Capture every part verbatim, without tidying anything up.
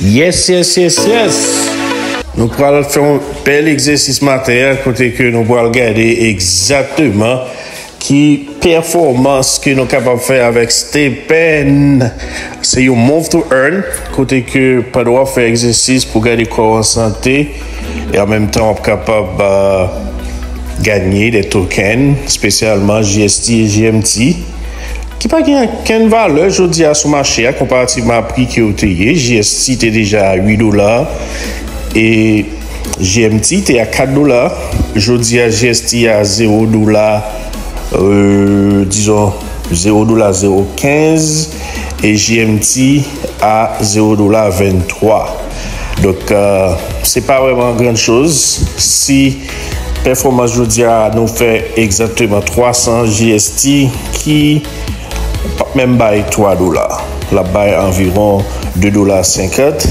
Yes, yes, yes, yes. Nou pral fè yon bèl egzèsis maten an kote ke nou pral gade egzakteman ki pèfòmans ke nou kapab fè avèk Stepn. Se yon move to earn kote ke pandan w ap fè egzèsis pou gade kò w an sante e an menm tan w ap kapab uh, ganye de token, espesyalman G S T e G M T, ki pa gen okenn valè jodi a sou mache a konparativman a pri ke yo te ye. G S T te deja a uit dola e G M T te a kat dola. Jodi a G S T a zewo dola, euh, dizon zewo dola zewo kenz e G M T a zewo dola venntwa. Donk, euh, se pa vrèman gran choz si pèfòmans jodi a nou fè egzakteman twa san G S T ki p ap menm bay twa dola. L ap bay anviwon de dola senkant.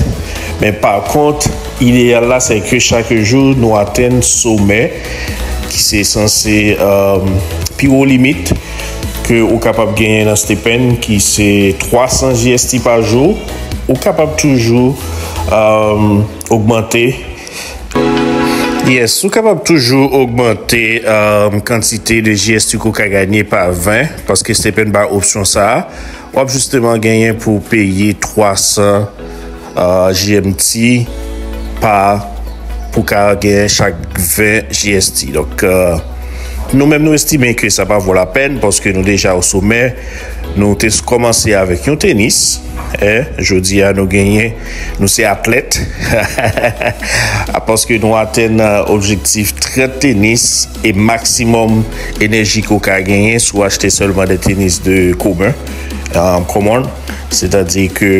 Men pa kont, ideyal la se ke chak jou nou atenn somè ki se sanse euh, pi wo limit ke ou kapab genyen nan Stepn ki se twa san G S T pa jou. Ou kapab toujou euh, ogmante. Yes, ou kapab toujou ogmante euh, kantite de G S T ke w ka ganye pa ven, paske Stepn bay opsyon sa a. W ap jisteman genyen pou w peye twa san euh, G M T pa pou ka genyen chak ven G S T. Donk, euh, nou menm nou estime ke sa pa vo lapèn paske nou deja o somè. Nou te kòmanse avèk yon tenis. Eh, jodi a nou genyen, nou se atlèt. Paske nou atenn euh, objektif trant tenis e maksimòm enèji ke w ka genyen si w achte sèlman de tenis de komen, euh, common. Sètadi ke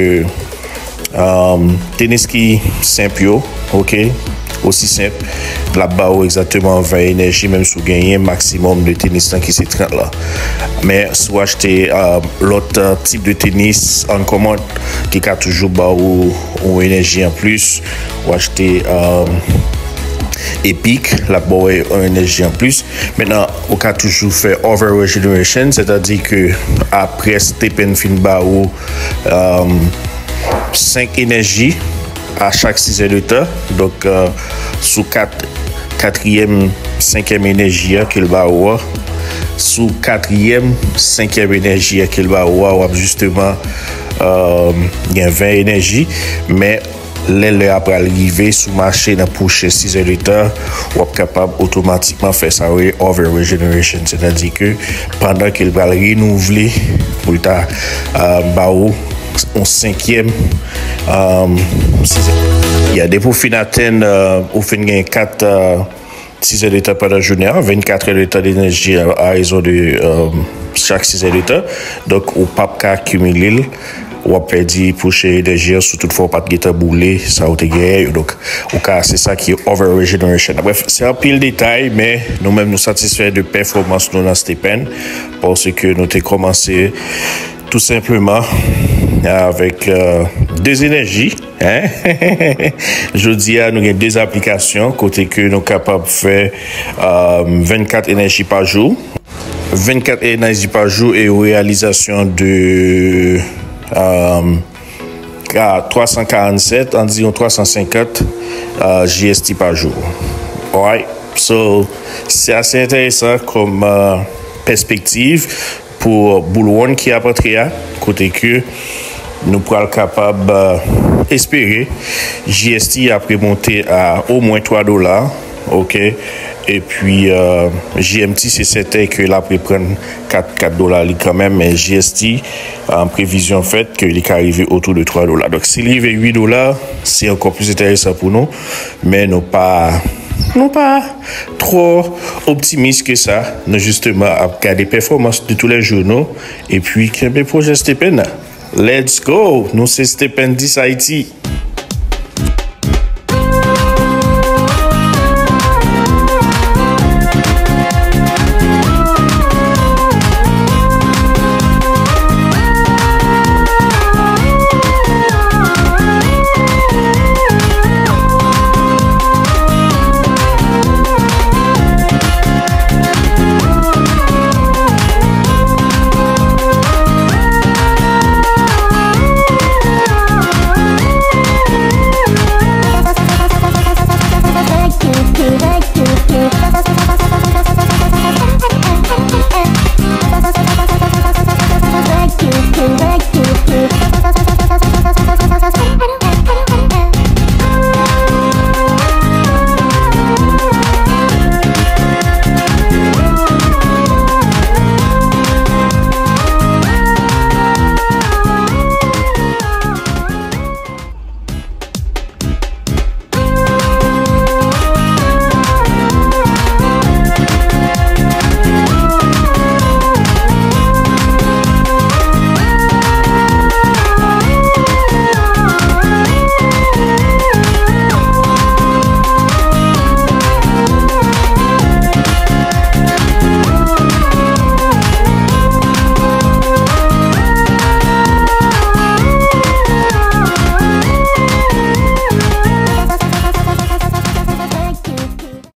um, tenis ki senp yo, ok, osi senp, l ap ba ou egzakteman ven enèji, menm si w genyen maksimòm de tenis lan ki se trant la. Men si w achte um, lòt uh, tip de tenis uncommon ki ka toujou ba ou yon enèji anplis, w achte um, Epic, l ap ba w yon enèji anplis. Mentnan, ou ka toujou fè over regeneration, sètadi ke apre Stepn fin ba ou um, senk enèji a chak sizè de tan. Donk, euh, sou kat, katriyèm, senkyèm enèji a ke l ba ou a, sou katriyèm, senkyèm enèji a ke l ba ou a, w ap jisteman euh, gen ven enèji. Men lè lè a pral rive sou mache nan pwochen sizè de tan, w ap kapab otomatikman fè sa yo rele over regeneration, sètadi ke pandan ke l pral renouvle pou l ta uh, ba ou yon senkyèm um, sizè. Ya, depi w fin atenn, uh, ou fin gen kat uh, sizè de tan pandan jounen an, vennkat è de tan d'enèji a, a rezon de euh, chak sizè de tan. Donk, ou p ap ka akimile l. W ap pèdi pwochen enèji an si toutfwa w pa t gentan boule sa ou te genyen yo. Donk, ou ka, se sa ki over regeneration. Bref, se anpil detay, men nou menm nou satisfè de pèfòmans nou nan Stepn, paske nou te kòmanse tou senpleman avèk euh, de enèji. Hein? Jodi a, nou gen de aplikasyon kote ke nou kapab fè euh, vennkat enèji pa jou. Vennkat enèji pa jou e reyalizasyon de euh, ka- twa san karannsèt, andiwon twa san senkant euh, G S T pa jou. Alright? So, se ase enteresan kòm euh, pèspektiv pou bull run ki ap antre a, kote ke nou pral kapab euh, espere G S T ap remonte a omwen twa dola, ok? Epi euh, G M T se sèten ke l ap reprann kat, kat dola li kanmenm, men G S T, euh, previzyon fèt ke li ka rive otou de twa dola. Donk, si l rive uit dola, se ankò plis enteresan pou nou, men nou pa, nou pa twò optimis ke sa. Nou jisteman ap gade pèfòmans de toulèjou nou, epi kenbe pwojè Stepn nan. Let's go! Nou se Stepn dis Ayiti.